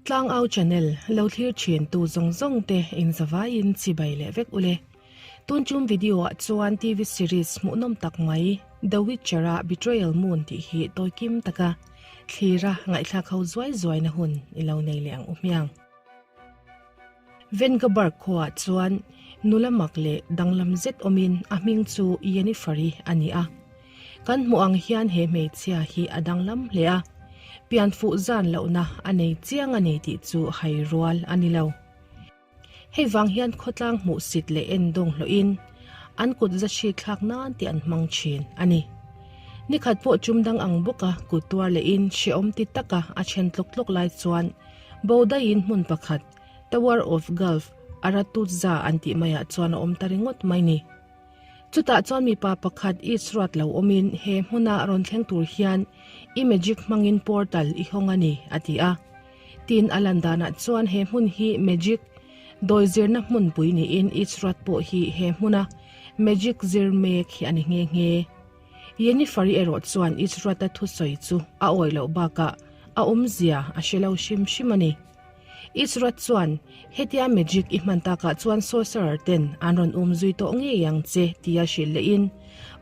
Tlangau channel lo thlir thin tu zawng zawng te in zavaiin chibai leh vek ule. Tun chum video ah chuan TV series hmuhnawm tak mai The Witcher a Betrayal Moon tih hi tawikim taka thlira ngaihthlak ho zuai zuai na hun i lo nei leh ang u hmiang. Vengaberg khuaah chuan nula mak leh danglam zet awmin a hming chu Yeniferi a ni a. Kan hmuh ang hian he hmeichhia hi a danglam hle a, pian fuh zan lohna a nei chiang a ni tih chu hai rual a ni lo. Hei vang hian khawtlang hmuhsit leh endawng hlawhin an kut za hri thlak nan tih an hmang thin a ni. Nikhat pawh tum dang ang bawka kut tuar lehin hrehawm ti taka a then tlawk tlawk lai chuan Bo daihin hmun pakhat, Tower of Gulf, Aratutza an tih maiah chuan a awm ta ringawt mai ni. Chutah chuan mipa pakhat East ruat lo awmin he hmuna rawn thleng tur hian i magic hmangin portal i hawng a ni, a ti a. Tin, a lan danah chuan he hmun hi magic dawi zirna hmunpui niin East ruat pawh hi he hmuna magic zir mek hi a ni nghe nghe. Yenifari erawh chuan Israta thusawi chu a awih loh bakah a awmzia a hre lo hrim hrim a ni. Israt chuan, Hetia magic i hman takah chuan sorcerer ten an rawn um zui tawh ngei ang che tia hrilh lehin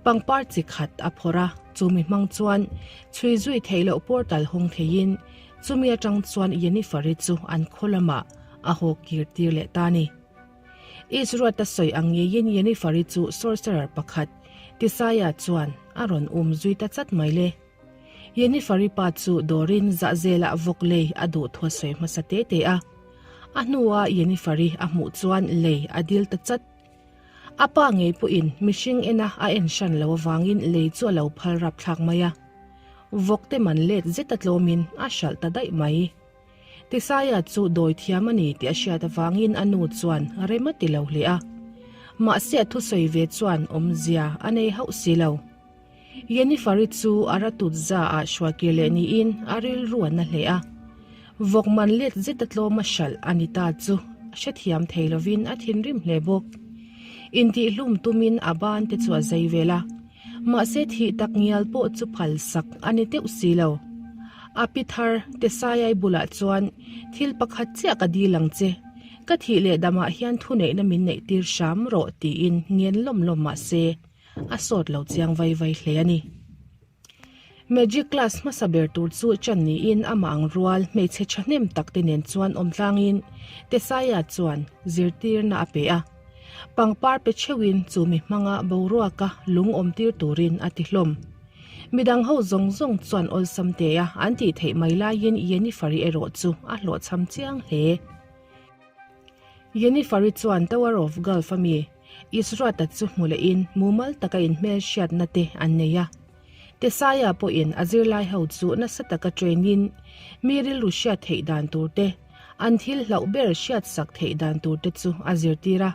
pangpar chi khat a phawrh a, chumi hmang chuan chhui zui theih loh portal hawng theiin chumi atang chuan Yenifari chu an khaw lamah a haw kir tir leh ta a ni. Israta sawi ang ngeiin Yenifari chu sorcerer pakhat Tisaya chuan a rawn um zui ta chat mai le. Yenifari pa chu dawrin zahzelah vawk lei a duh thu a sawi hmasa te te a. A hnua Yenifari a hmuh chuan lei a dil ta chat. A pa ngei pawhin mihring ena a en hran lo avangin lei chu a lo phal rapthlak mai a. Vawk te man let zet a tlawmin a hralh ta daih mai. Tisaya chu dawi thiam a ni tih a hriat avangin a nu chuan rem a ti lo hle a. Mahse a thusawi ve chuan awmzia a nei hauh si lo. Yenifari chu a ratut za ah hruaikir leh niin a rilru a na hle a. Vawk man let zet a tlawm a hralh a ni ta chu hrethiam thei lovin a thinrim hle bawk. Intihhlum tumin a ban te chu a zai vel a. Mahse thih tak ngial pawh chu phal sak a ni teuh si lo. A pi thar Tesaiai bulah chuan thil pakhat chiah ka dil ang che, ka thih leh damah hian thuneihna min neih tir hram rawh tiin ngen lawm lawm mah se a sawt lo chiang vai vai hle a ni. Magic class hmasa ber tur chu chan niin amah ang rual hmeichhe thahnem tak te nen chuan awm tlangin Tesaia chuan zirtirna a pe a. Pangpar pe theuhin chu mi hmanga boruaka lung awm tir turin a ti hlawm. Midang ho zawng zawng chuan awlsam te a an tih theih mai laiin Yenifari erawh chu a hlawhchham chiang hle. Yenifari chuan Tower of Gulf ami Isruata chu hmu lehin mumal taka inhmelhriatna te an nei a. Tesaya pawhin a zirlai ho chu nasa taka train in mi rilru hriat theih dan tur te, an thil hlauh ber hriat sak theih dan tur te chu a zirtir a.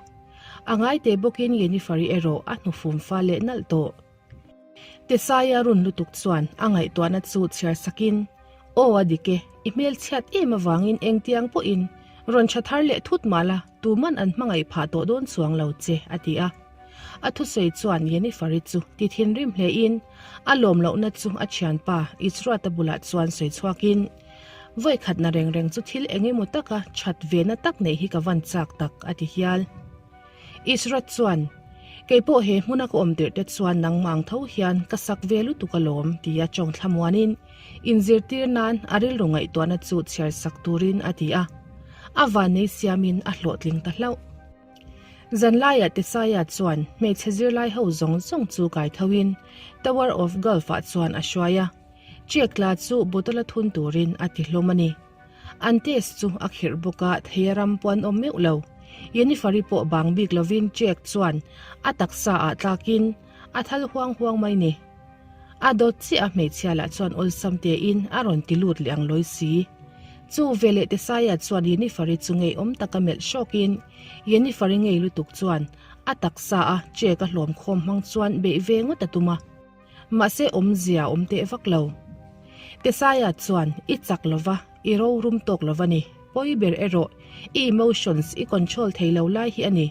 A ngaite bawkin Yenifari erawh a hnufum fa leh nalh tawh. Tesaya run lutuk chuan a ngaihtuahna chu chhiar sakin, Aw a dik e, i hmelchhiat em avangin engtiang pawhin rawn tha thar leh thut mah la, tuman an hmangaih phah tawh dawn chuang lo che, a ti a. A thusawi chuan Yenifari chu ti thinrim hlein a lawm lohna chu a thianpa Israta bulah chuan sawi chhuakin, Vawi khatna reng reng chu thil eng emaw taka that vena tak neih hi ka van chak tak, a ti hial. Israt chuan, Kei pawh he hmuna ka awm tirh te chuan nangmah ang tho hian ka sak ve lutuk alawm, tia tawng thlamuanin inzirtir nan a rilru ngaihtuahna chu chhiar sak turin a ti a. A vannei siamin a hlawhtling ta hlauh. Zanlaiah Tesaya chuan hmeichhe zirlai ho zawng zawng chu kai thoin Tower of Gulf-ah chuan a hruai a, Chiak tla chu bottle-a thun turin a ti hlawm a ni. An test chu a khirh bawk a, thei a ram pawh an awm meuh lo. Yenifari pawh bang bik lovin Chiak chuan a taksa ah tlakin a thal huang huang mai ni. A dawt chiah a hmeichhia lah chuan awlsam tein a rawn ti lut leh ang lawi si. Chu veleh Tesaya chuan Yenifari chu ngeiawm taka melh hrawkin Yenifari ngei lutuk chuan a taksa a check a hlawm khawm hmang chuan beih ve ngawt a tum a. Mahse awmzia awm teh vak lo. Tesaya chuan i chak lova, i rorum tawk lova ni. Pawi ber erawh i emotions i control thei lo lai hi a ni.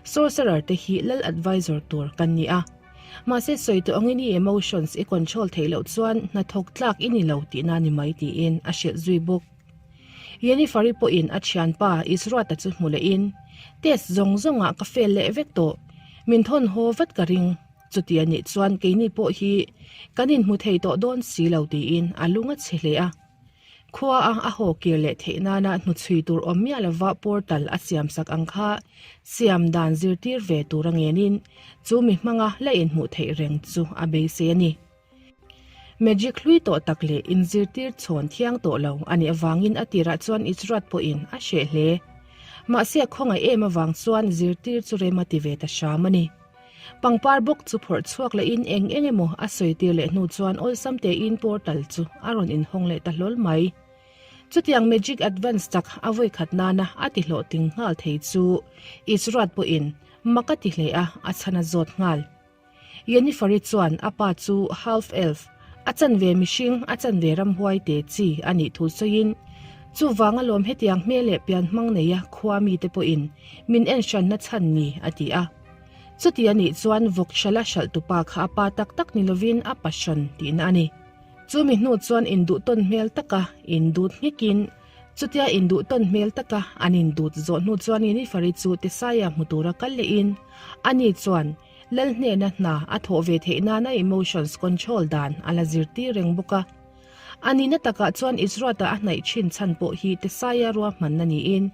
Sorcerer te hi lal advisor tur kan ni a. Mahse sawi tawh angin i emotions i control theih loh chuan hnathawk tlak i ni lo tihna ni mai tiin a hrilh zui bawk. Yenifari pawhin a thianpa Isruata chu hmu lehin, Test zawng zawngah ka fail leh vek tawh. Min thawn haw vat ka ring. Chuti a nih chuan keini pawh hi kan inhmu thei tawh dawn si lo tiin a lung a chhe hle a. Khua a a haw kir leh theih nana hnuchhui tur awm miah lova portal a siam sak ang kha siam dan zirtir ve tur a ngenin chu mi hmanga la inhmuh theih reng chu a beisei a ni. Magic hlui tawh tak leh inzirtir chhawn thiang tawh lo a nih avangin a tirah chuan Israel pawhin a hreh hle. Mahse a khawngaih em avang chuan zirtir chu rem a ti ve ta hram a ni. Pangpar bawk chu phawrh chhuak lehin eng eng emaw a sawi tir leh hnu chuan awlsam tein portal chu a rawn inhawng leh ta hlawl mai. Chutiang magic advance tak a vawikhat nana a ti hlawhtling nghal thei chu Israel pawhin mak a ti hle a, a chhan a zawt nghal. Yeniferi chuan a pa chu half elf, a chanve mihring, a chanve ramhuai te chi a nih thu sawiin, Chuvang alawm hetiang hmel leh pian hmang neia khua mite pawhin min en hranna chhan ni, a ti a. Chuti a nih chuan vawk hralh a hralh tupa kha a pa tak tak ni lovin a pa hran tihna a ni. Chumi hnu chuan induhtawn hmel taka indut nghekin Chutia induhtawn hmel taka an indut zawh hnu chuan Yeniferi chu Tesaia hmu tura kal lehin ani chuan Lal hnena hna a thawh ve theih nana emotions control dan a la zirtir reng bawk a. A nihna takah chuan Israta a hnaih thin chhan pawh hi Tesaia ruahmanna niin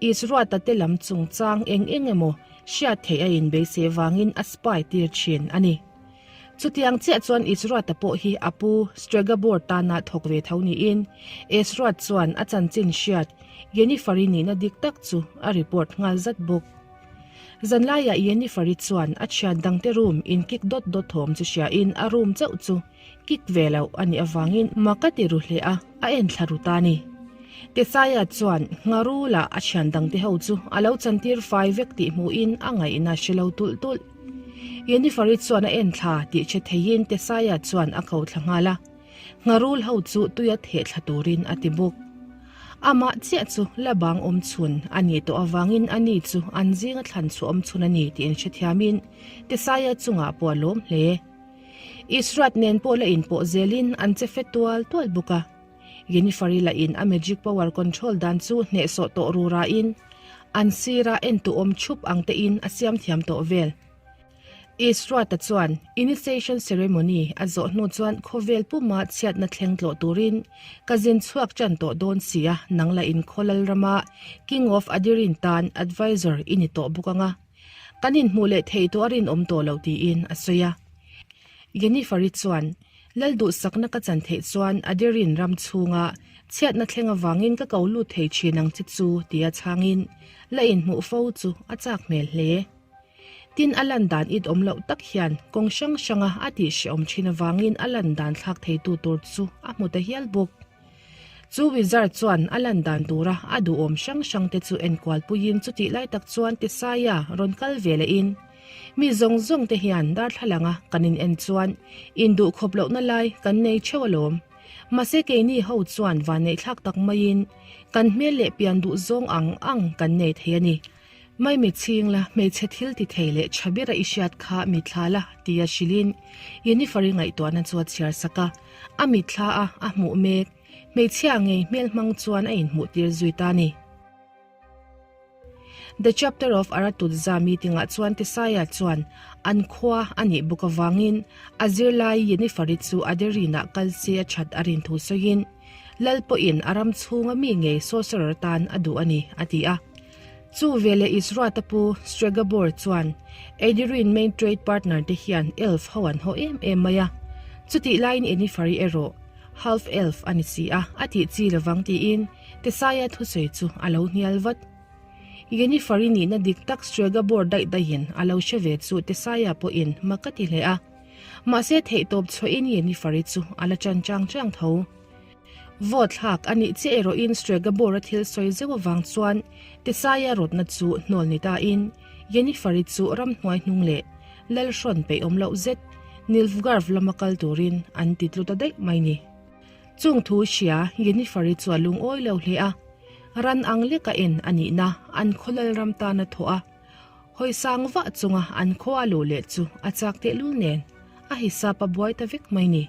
Israta te lam chungchang eng eng emaw hriat theih a inbeisei vangin a spy tir thin a ni. Chutiang chiah chuan Israta pawh hi a pu Stregabor tana thawk ve tho niin Esrat chuan a chanchin hriat Yenifari nihna dik tak chu a report nghal zat bawk. Zanlaiah Yenifari chuan a thian dangte room in kik dawt dawt thawm chu hriain a room chauh chu kik ve loh a nih avangin mak a ti ru hle a, a en thla ru ta a ni. Tesaia chuan Ngarula a thian dangte ho chu a lo chantir fai vek tih hmuhin a ngaihna hre lo tulh tulh. Yenifari chuan a en thla tih hre theiin Tesaia chuan a ko thla nghal a, Ngharul ho chu tuia theh thla turin a ti bawk. Amah chiah chu la bang awm chhun a nih tawh avangin ani chu an zinga thlan chhuah awm chhun a ni tih inhrethiamin Tesaia chungah pawh a lawm hle. Israt nen pawh la inpawh zelin an che fe tual tual bawk a. Yenifari lahin a magic power control dan chu hnehsawh tawh rurain an sira entu awm thup ang tein a siam thiam tawh vel. Israta chuan initiation ceremony a zawh hnu chuan khawvel puma chhiatna thleng tlawh turin ka zin chhuak tan tawh dawn sia nang la in khaw lalrama King of Adirin tan advisor i ni tawh bawk anga kan inhmuh leh thei tawh a rinawm tawh loh tiin a sawi a. Yenifari chuan Lal duhsakna ka chan theih chuan Adirin ram chhunga chhiatna thleng avangin ka ko lut thei thin ang che chu tia chhangin la inhmuh fo chu a chak hmel hle. Tin a lan dan it awm loh tak hian kawng hrang hranga a tihhrehawm thin avangin a lan dan thlak theitu tur chu a hmu ta hial bawk. Chu wizard chuan a lan dan tura a duhawm hrang hrang te chu enkual puiin chutih lai tak chuan Tesaia rawn kal ve lehin Mi zawng zawng te hian darthlalanga kan in en chuan induh khawp lohna lai kan nei theuh alawm. Mahse keini ho chuan vanneihthlak tak maiin kan hmel leh pian duh zawng ang ang kan nei thei a ni. Maimi chhing la hmeichhe thil ti thei leh tha bera i hriat kha mitthla la tia hrilhin Yeniferi ngaihtuahna chu a chhiar sak a, a mitthla a a hmuh mek hmeichhia ngei hmel hmang chuan a inhmuh tir zui ta a ni. The Chapter of Aratutza meeting ah chuan Tesaia chuan an khua a nih bawk avangin a zirlai Yeniferi chu Aderina kal se a that a rin thu sawiin Lal pawhin a ram chhunga mi ngei sorcerer tan a duh a ni, a ti a. Chu veleh Israta pu Stregobor chuan Aedirine main trade partner te hian elf ho an haw em em mai a, chutih laiin Enifari erawh half elf a ni si a, a tih chi lovang tiin Tesaia thusawi chu a lo hnial vat. Yenifari nihna dik tak Stregobor daih daihin a lo hre ve chu Tesaia pawhin mak a ti hle a. Mahse theihtawp chhuahin Yenifari chu a la ṭan chang chang tho. Vote thlak a nih chiah erawhin Stregobor-a thil sawi zeuh avang chuan Tesaia rawtna chu hnawl ni tain Yenifari chu ramhnuai hnung leh Lalhrawn peih awm loh zet Nilfgaard lama kal turin an ti tlu ta daih mai ni. Chung thu hria Yenifari chu a lungawi lo hle a, ran ang leka en a nihna an khaw Lalram tana thawh a, Hawi sang vah chunga an khua luh leh chu a chak tehlul nen a hisap a buai ta vek mai ni.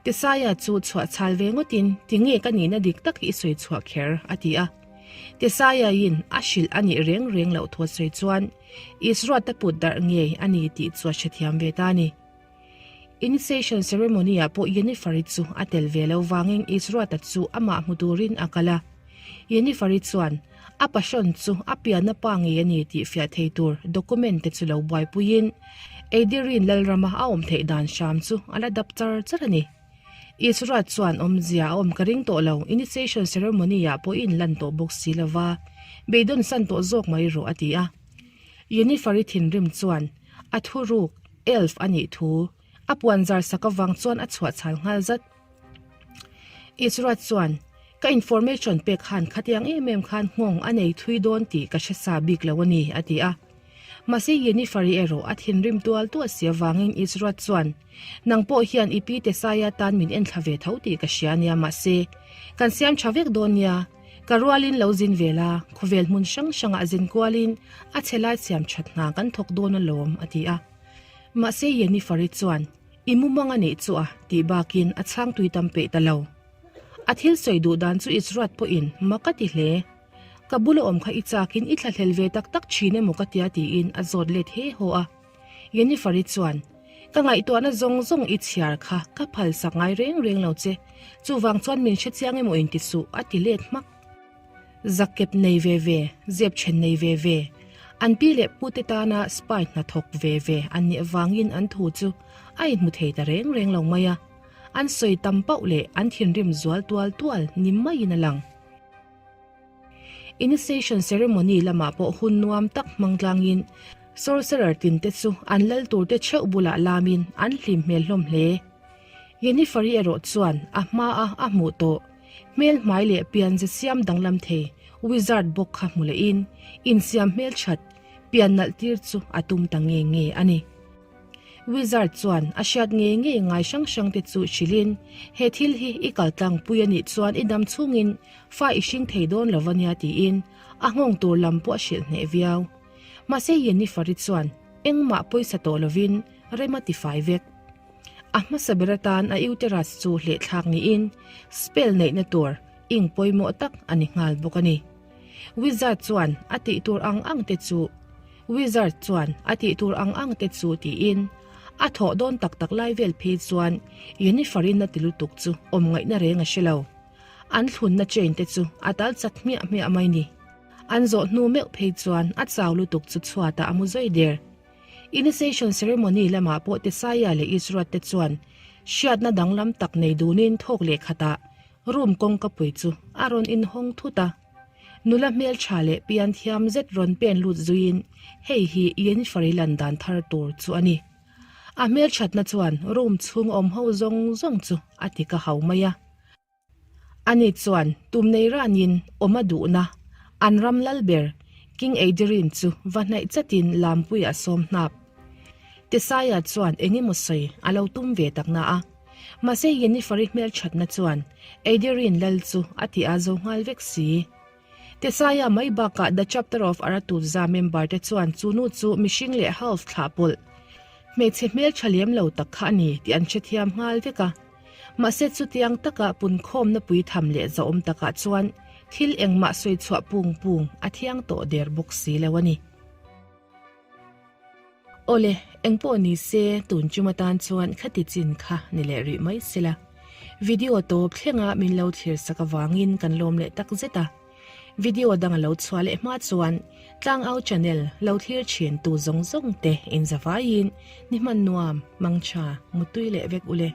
Tesaia chu chhuah chhal ve ngawtin, Tinge ka nihna dik tak hi i sawi chhuah kher? a ti a. Tesaiain a hrilh a nih reng reng loh thu a sawi chuan Isruata put darh ngei a ni tih chu a hrethiam ve ta a ni. Initiation ceremony-ah pawh Yeniferi chu a tel ve lo vangin Isruata chu amah hmu turin a kal a. Yeniferi chuan a passion chu a pianna pa ngei a ni tih fiah thei tur document te chu lo buaipuiin Eidirin Lalrama a awm theih dan hram chu a la dap char char a ni. Isruat chuan awmzia a awm ka ring tawh lo, initiation ceremony-ah pawh i inlan tawh bawk si lo va, beidawn san tawh zawk mai rawh a ti a. Yeniferi thinrim chuan a thuruk Elf a nih thu a puan zar sak avang chuan a chhuah chhal nghal zat. Israt chuan, Ka information pek khan khatiang em em khan nghawng a nei thui dawn tih ka hre sa bik lo a ni, a ti a. Mahse Yeniferi erawh a thinrim tual tual si avangin Israt chuan, Nang pawh hian i pi Tesaia tan min enthla ve tho tih ka hria nia mahse kan siam tha vek dawn nia, Ka rualin lo zin ve la, khawvel hmun hrang hrangah zin kualin a chhe lai siam that hna kan thawk dawn alawm, a ti a. Mahse Yeniferi chuan, I mumang a nih chu a, tih bakin a chhang tui tam peih ta lo. A thil sawi duh dan chu Israt pawhin mak a ti hle. Ka bula awm kha i chakin i thlahlel ve tak tak thin emaw ka tia tiin a zawt let he haw a. Yeniferi chuan, Ka ngaihtuahna zawng zawng i chhiar kha ka phalsak ngai reng reng lo che, chuvang chuan min hrechiang emaw inti suh, a ti let hmak. Zakkep nei ve ve, zep then nei ve ve, an pi leh pute tana spy hnathawk ve ve an nih avangin an thu chu a inhmu thei ta reng reng lo mai a, an sawi tam pauh leh an thinrim zual tual tual ni maiin a lang. Initiation ceremony lamah pawh hun nuam tak hmang tlangin sorcerer tinte chu an lal turte theuh bulah lamin an hlim hmel hlawm hle. Yeniferi erawh chuan a hmaa a hmuh tawh hmel hmai leh pianze siam danglam thei wizard bawk kha hmu lehin insiam hmelthat pian nalh tir chu a tum ta nge nge a ni. Wizard chuan a hriat ngei ngei ngai hrang hrang te chu hrilhin, He thil hi i kal tlangpui a nih chuan i dam chhungin fa i hring thei dawn lo va nia tiin a nghawng tur lam pawh a hrilh hneh viau. Mahse Yeniferi chuan engmah pawisa tawh lovin rem a tifai vek. A hmasa ber atan a uterus chu hlehthlak niin spell neihna tur ink pawimawh tak a ni nghal bawk a ni. Wizard chuan a tih tur ang ang te chu Wizard chuan a tih tur ang ang te chu tiin a thawh dawn tak tak lai vel phei chuan Yeniferi-na ti lutuk chu awm ngaihna reng a hre lo. An thlunna chain te chu a tal chat hmiah hmiah mai ni. An zawh hnu meuh phei chuan a chau lutuk chu chhuatah a mu zui der. Initiation ceremony lamah pawh Tesaia leh Isruat te chuan hriatna danglam tak nei dunin thawk leh khatah room kawngkapui chu a rawn inhawng thut a. Nula hmeltha leh pian thiam zet rawn pen lut zuiin hei hi Yeniferi lan dan thar tur chu a ni. A hmelthatna chuan room chhung awm ho zawng zawng chu a ti ka hau mai a. Ani chuan tum nei ranin awm a duhna an ram lal ber King Eidirin chu va hnaih chatin Lampuia a sawm hnap. Tesaia chuan eng emaw sawi a lo tum ve tak na a. Mahse Yeniferi hmelthatna chuan Eidirin lal chu a ti a zo nghal vek si. Tesaia mai bakah The Chapter of Aratuzza member te chuan chu nu chu mihring leh half thlah pawlh, hmeichhe hmeltha lem lo tak kha a ni tih an hrethiam nghal vek a. Mahse chutiang taka punkhawmna puitham leh zahawm takah chuan thil engmah sawi chhuah pung pung a thiang tawh der bawk si lo a ni. Awle, engpawh ni se tun chum atan chuan khati chin kha ni leh rih mai sela. Video tawp thlenga min lo thlir sak avangin kan lawm leh tak zet a. Video dang a lo chhuah leh hma chuan Tlangau channel lo thlir thin tu zawng zawng te in zavaiin ni hman nuam, mangtha, mutui leh vek ule.